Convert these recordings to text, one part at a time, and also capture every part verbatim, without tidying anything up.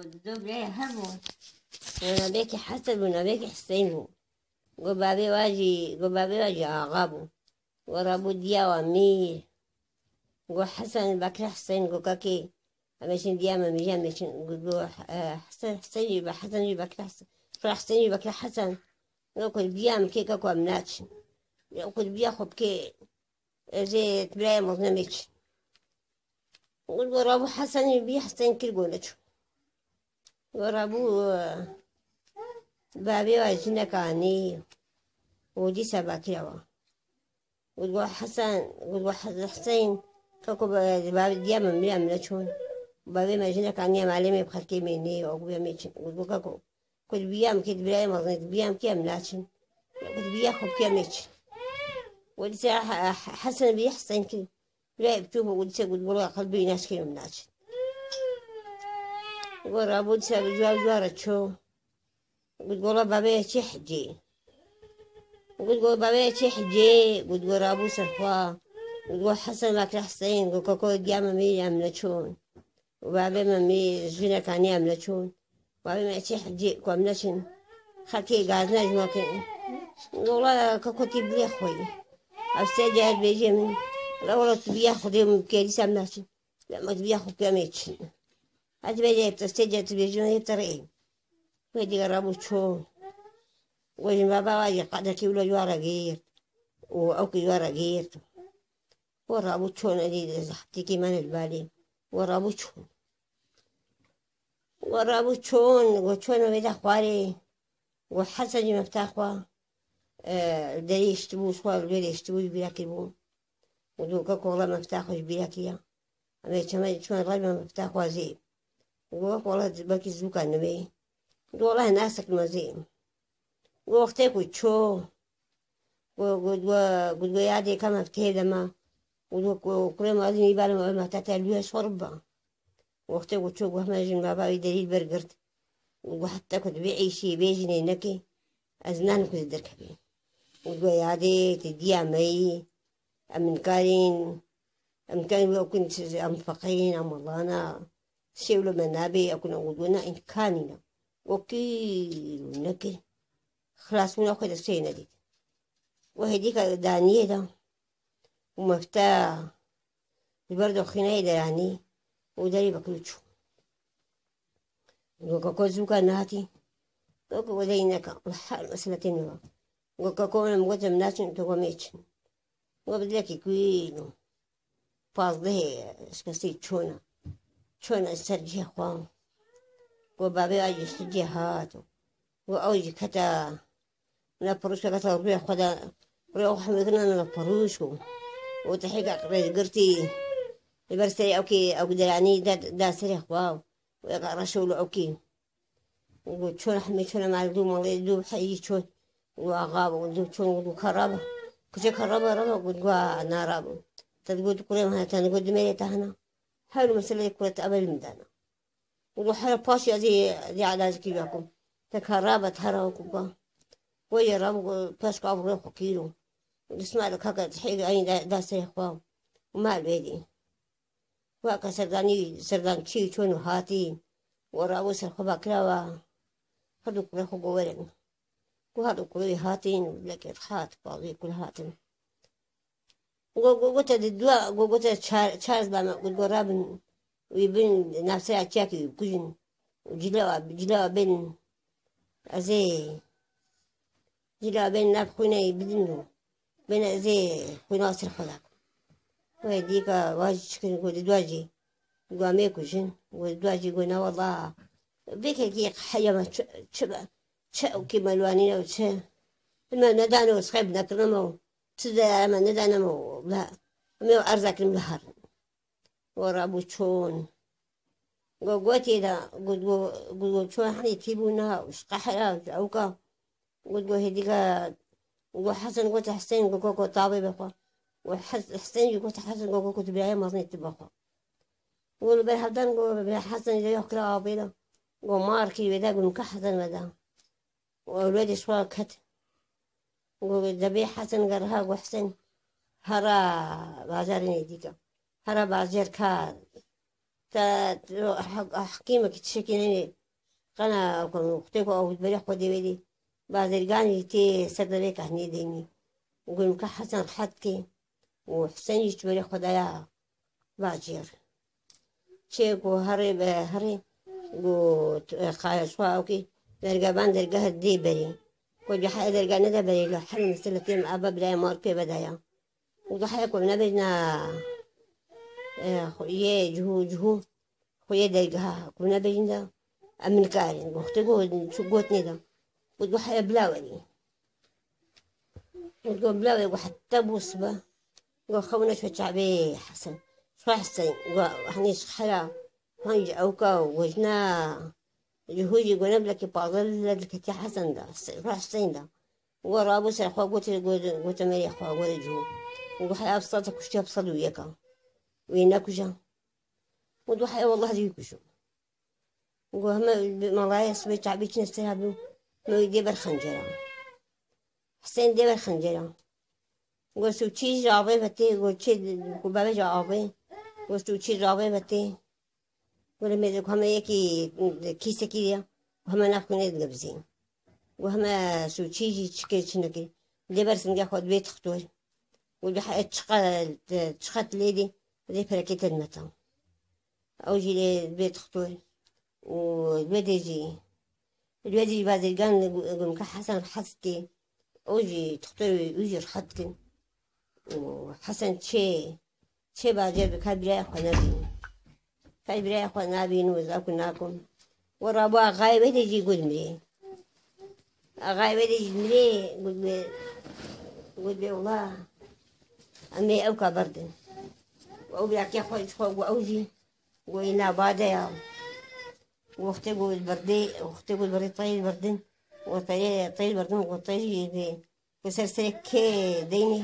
Du birayê hebûn. Navbekî Hesen bû, navbekî Hiseyn bû. Got bavê wa jî, got bavê wa jî axa bû. Got rabû diya wa mîr. Got Hesen, Bekir Hiseyn, got kakê, em ê çin diya me mîr, em ê çin. Got, got, e, Hesen, Hesen jî be, Hesen jî Bekir Hesen. Sonra Hesen jî Bekir Hesen. Got ku diya min kê, keko em naçin. Got ku diya xwe bikê, ez ê birayê mezin em ê çin. Got, got rabû Hesen jî bî, Hesen kir got neçû. Got rabû, e, bavê wa jinek anî û dîsa bakira wa. Got, got Hesen, got, got Hes-, Hesen, keko be-, bavê diya min mîr, em neçûn. Bavê me jinek aniye malê me bi xelkê mênê, û got em ê çin. Got, got keko, ku dibiya min kê, di birayê mezin, dibiya min kê em naçin. Got dibiya xwe bikê em ê çin. Got dîsa He-, He-, Hesen bî, Hesen kir. Birayê biçûk bû, got dîsa got gola qelbê wî naşkînim naçin. Got rabû dîsa bi cua cua re çû. Got gola bavê çê hicê. Got got bavê çê hicê. Got got rabû ser xwe. Got got Hesen Bekir Hesen, got keko diya me mîr, em neçûn. Û bavê me mîr, jinek anî, em neçûn. Bavê me çê hicê, ku em neçin. Xelkê gazine ji me kirin. Wela keko tê birê xwe yî. Ev sê car dibêje min. La wela tu biya Xwedê min bikê, dîsa em naçin. La me tu biya xwe bikê em ê çin. Ez dibêje hepta sê car dibêje min hepta rê. Wê dîka rabû çû. Got jin bava wa jî qedekî wilo ji wa re girt. Û ew kî ji wa re girt. Got rabû çûn, êdî zehmetîkî me ne li balê. Got rabû çûn. Got rabû çûn, got çûn wê de xwarê. Got Hesen jî mefta xwe, e, li derê hiştibû, xwe li wê de hiştibû, ji bîra kiribû. Got got keko wela mefta xwe ji bîra kiriya. Em ê çeme çûn rewî me mefta xwe zê. Got wela belkî zûka nimê. Got wela nas dikim zê. Got wextê ku çû, got, got, got, got, got yadê ka meftihê de ma. Got, got, got, kurê ma zî nîbare me, mefta te lûye şor biba. Wextê ku çû, got heme jin bava wî derî li ber girt. Got heta ku dibê îşê bê jinê nekê, ez nanim ku derkevê. Got yadê, tu diya me yî, em nikarîn, em nikarîn wê ew kin, em feqîrîn, em welana, şê wilo me nabê, ew kin, got na îmkanî ne. Got kir û nekir. Xilasbûna xwe destê nedît. Got hêdîka daniyê de û mefta li ber doxîneyê de yanî û derî vekirî çû. Got keko zûka nehatî. Got keko derî neka. Her meseletê nû. Got keko min got em naçin, tu got em ê çin. Got bi dilekî kulîl û pazdehê şikestî çûne. Çûne ser cihê xwe. Got bavê wa jî ji cihê hat. Got ew jî kete, ne pirûşke kete rûyê xwe de, rûyê xwe hemî kirine ne pirûşk û, û tehêka qirêjgirtî li ber serê ewkê, ew deranî da, da serê xwe û êka reşo li ewkê. Got çûn hemî çûne mal dû malê dû heyî çûn. Got axa bû, dû çûn, got karabe. Kuçe karabe rabe, got got narabe. Te got kurê me hene, te got dimêrê te hene. Her meseleyê kure te evel min dana. Got here paşê ez ê, ez ê elacekî vekim. Te karabe, te here ku ba. Got yê rabe, got peşka ev rê xwe kîro. Got disma de kaka tehêk ayî da, da serê xwe. Û mal wê dî. Weke serdanî, serdançî çûn û hatî, û rabû ser xwe bakira wa, her du kurê xwe got werin. Got her du kurê wî hatîn û dilekê rehat, pazê kul hatin. Got, got, gote di dua, got, gote çar, çar zilam e, got, got rabin, wî bin navsera çiyakê wî bikujin. Û cilewa, cilewa bên, ez ê, cilewa bên nav xwînê bidin û bên ez ê xwîna ser xwe dakim. Wê dîka wa jî çi kirin, got di dua jî, got em ê kujin, got di dua jî, got na wela, vê kekî heya me çi, çi be, çi ew kî me li wanîne û çi, me nedane û sixê bi nekirine me û çi de me nedane me û bi, em ê erza kirin biherin. Got rabû çûn. Got gotê de, got, got, got, got çûn henî tî bû niha û ji qehra û ji ewka. Got, got hêdîka, got Hesen, got Hesen, got, got, got tavê bixwe. Got Hes-, Hesen jî got Hesen, got, got, got tu birayê mezinê tu bixwe. Got li ber hevdan, got Hesen jî yox kira avê de. Got mar kî wê de, got nika Hesen me de. Ewlû dî ji xwe ket. Got dibê Hesen geriha, got Hesen, here bajarê nêzîk e. Here bajarka Te hekîmekî tiştekî nenê. Qena ku wextê ku ew berê xwe dê wê dî. Bazirgan jî tê ser devê kehnê deynî. Got min ka Hesen rehet ke û Hesen jî ji berê xwe daya bacêr. Çê ku herê be herê, got, e, xaya ji xwe ew kê dergevan dergeh dê berê. Ku cihaya dergeh nede berê, li her misilê têm ava biraya mar pê vedaya. Û dihaya ku nebêjna, e, xwe yê cihû, cihû, xwe yê dergeha ku nebêjin de, em nikarin. Wextê ku çû got nêda. Û dihaya bila werî. Û bila werî, û heta bû sibe. Got xew neçe çavê Hesen. Şwa Hesen, got, hanî ji xera, han ji ewka, wejna, cihû jî, got, ne bilekî pazdeh lil diketiya Hesen de, Hesen, Hesen de. Got, rabû ser xwe, gote, got, gote merê xwe, got, cihû. Got, heya bi sed kuştiya bi sed û yek a. Wê nekuja. Got, heya wallah ez wî kujim. Got, heme bi malaya sibê çavê çine ser hebû. Me wî dê ber xencera. Hesen dê ber xencera. Got, tu çî ji avê vetê, got, çi, ku bavê ji avê. Got, tu çî ji avê vetê. Wele mêze ku heme yekî kîsekî diya, ku heme nav xwe nêdigebizî. Ku heme sûçî jî çi kir çi nekir. Lê ber singa xwe dibê tixtor. Û dihe çiqet, çiqet lê dî, dê perekê te dimeta. Ew jî lê dibê tixtor. Û li wê dê jî, li wê dê jî bazirgan gumka Hesen rehet kê. Ew jî tixtor wî jî rehet kin. Û Hesen çê Çê bacê bi ka biraya xwe nebîn. Ka biraya xwe nabîn û zaku nakum. We rabû axayê wê dê jî got mirê. Axayê wê dê jî mirê, got bê, got bê wela. Em ê ew ka berdin. Ew birakê xwe ji xwe got ew jî. Got îna bade ya. Wextê got berdê, wextê got berdê teyr berdin. Got teyr, teyr berdin, got teyr jî dê. Got ser serê kê deynê.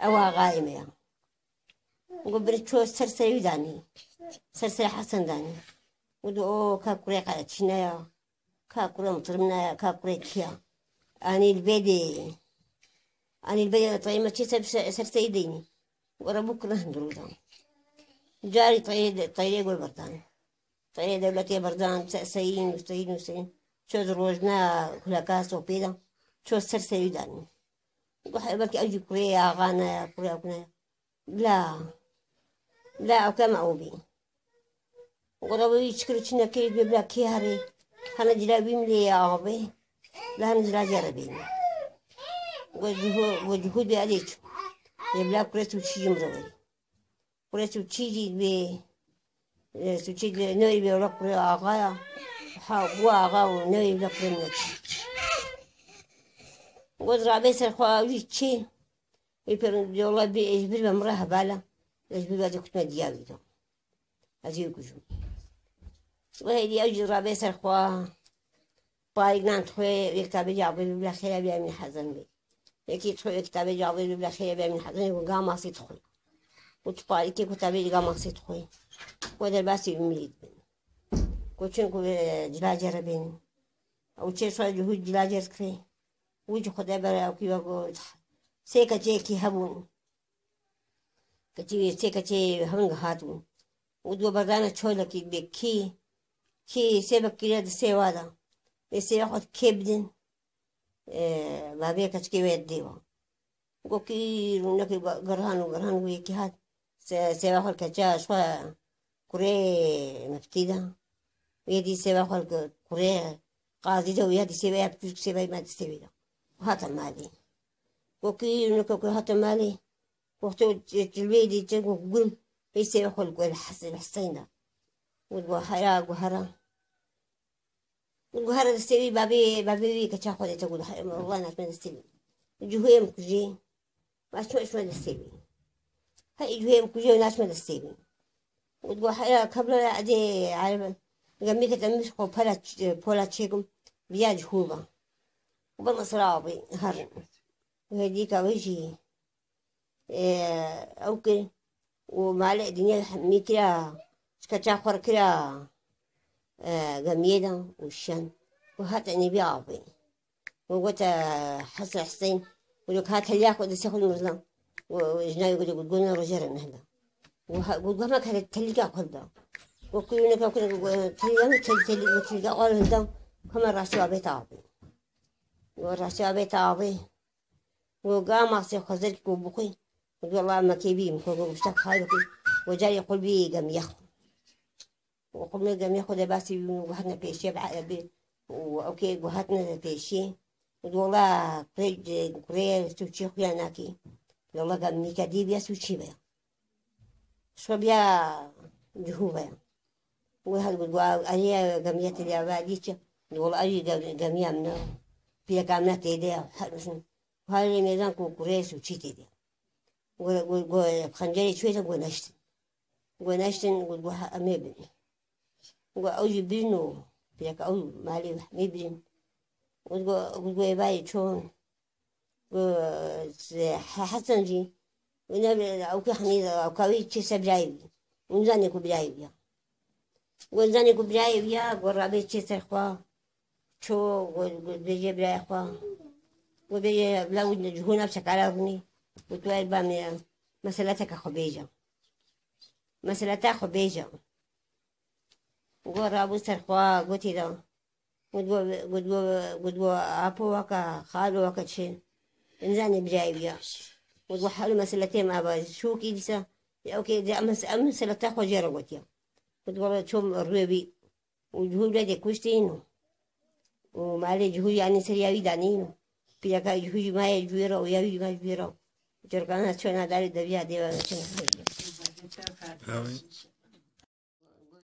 Ew axayê me ya. Got biri ço ser serê wî danî. Ser serê Hesen danî. Got o ka kurê qereçîne ya. Ka kurê mitirmine ya. Ka kurê kî ya. Anî li bê dê. Anî li bê dê tayê me çê ser, ser serê wî deynî. Got re bû kirine hundirû da. Carî tayê, tayê got berdan. Tayê dewletê berdan, se-, seyîn û seyîn û seyîn. Ço di rojna kuleka sopê de. Ço ser serê wî danî. Got heye belkî ew jî kurê axa ne ya, kurê ew ne ya. Bila, bila ew kema ew bî. Got ew wî çi kir û çi nekir, bê bila kê herê. Hene cila wî milê ya avê. Bila hene cila cere bî. Got cihû, got cihû dê edê çû. Dê bila kurê tu çî jim re werî. Kurê tu çî jî bê, e, tu çî dê newê bê wela kurê axa ya. Ha, bu axa û newê bila kurê min çî. Got rabê ser xwe ew jî çî. Wî pêrin diyor, "Wela bê ez bir ve min re hebala. Ez bir ve kutme diya wî do. Ez ê kujim." Wê hêdî ew jî rabe ser xwe. Parîk nan dixwe, wê kitabê cavê bibla xêra bê min hezin bê. Yekî dixwe wê kitabê cavê bibla xêra bê min hezin bê, ku ga masî dixwe. Û tu parîkê ku tabê ga masî dixwe. Ku derbasî wî milî dibin. Ku çin ku, e, cila cere bên. Ew çê şoy cihû cila cer kirê. Wî jî Xwedê bere ew kî ve got. Sê keçeyekî hebûn. Keçî wê sê keçê heving hatibûn. Û diwe berdane çolekî bê kî, kî sê vekîre di sêwa de. Ê sêva xwe kê bidin. E, bavê keçikê wê dê wa. Gokî rûnekê ba-, gerhan û gerhan û yekî hat. Se-, sêva xwe keça ji xwe kurê meftî de. Wê dî sêva xwe li kurê qazî de û ya dî sêva ya piçûk sêva me distê wê de. Hate malê. Gokî rûneke ku hate malê. Wextê û çilvê dî çi got gul. Pey sêva xwe li ku li Hes-, li Hesên de. Got guhera, guhera. Got guhera distê wî bavê, bavê wî keça xwe dê te got, "Hey, Allah naçme distê wî." Cihûyê min kujê. Naçme, naçme distê wî. Hey, cihûyê min kujê û naçme distê wî. Got guhera kebla edê erebe. Gemî ke te min xwe pela ç-, pola çêkim. Viya cihû ba. Û ben mesela abi, herin. Wê dîka wê jî. Ê, ew kir û malê dinya hemî kira, ji keça xwe re kira, e, gemiyê de û şen û hate nêvî avê. Û gote Hesen Hesên, û ka teliya xwe destê xwe mirdan. Û, û jina wî gote, got, "Gona roje re nehda." Û ha-, got, "Goma kare telîka xwe da." Go kuyûneke kure go tirîya min têlî têlî go tirîya qal hilda. Hema raştî avê te avê. Go raştî avê te avê. Go ga masê xwezir go bixwî. Go wela me kê bî min go go biştek xayr bikî. Go carê qulbî gemiya xwe. Go qulbê gemiya xwe de basî bî min go hatine pêşiya bi erebê. Û ew kê go hatine pêşiyê. Go wela kurê kurê sûçî xuya nakî. Wela gemîke dî biya sûçî be. Şo biya cihû ve. Wê her got, "Wa erê gemiya te de va dî çi?" Wala erê gem-, gemiya min e. Pîreka min e tê de ya. Her misin. Harê mêzan ku kurê sûçî tê de. Go, go, go, xencerê çûyê de go neştin. Go neştin, go, go, ha, em ê bin. Go ew jî bin û pîreka ew malê hemî bin. Go, go, go, ê bayê çon. Go, se-, He-, Hesen jî. Wî ne, ew ke hemî, ew ka wî çê ser birayê wî. Wî nizanê ku birayê wî ya. Go nizanê ku birayê wî ya, go rabê çê ser xwe. Ço, go, go bêje birayê xwe. Go bêje, bila wî cihûna bi çekara rûnî. Go tu wer ba me, meselete ke xwe bêje. Meselete xwe bêje. Go rabû ser xwe, gotî da. Gotgo, gotgo, gotgo, apo waka, xalo waka çi? Nizanê birayê wî ya. Gotgo, hal meseletê me ava, şokî dîsa, ew kê de em, em meseleta xwe jê re gotiya. Gotgo, çom rûyê wî. Û cihû wî de kuştîn û, û malê cihû yanî ser ya wî danîn û. Pîreka cihû jî maye cûyê re û ya wî jî ma cûyê re. Çirkana çona darê deviya dêva çona. Amin.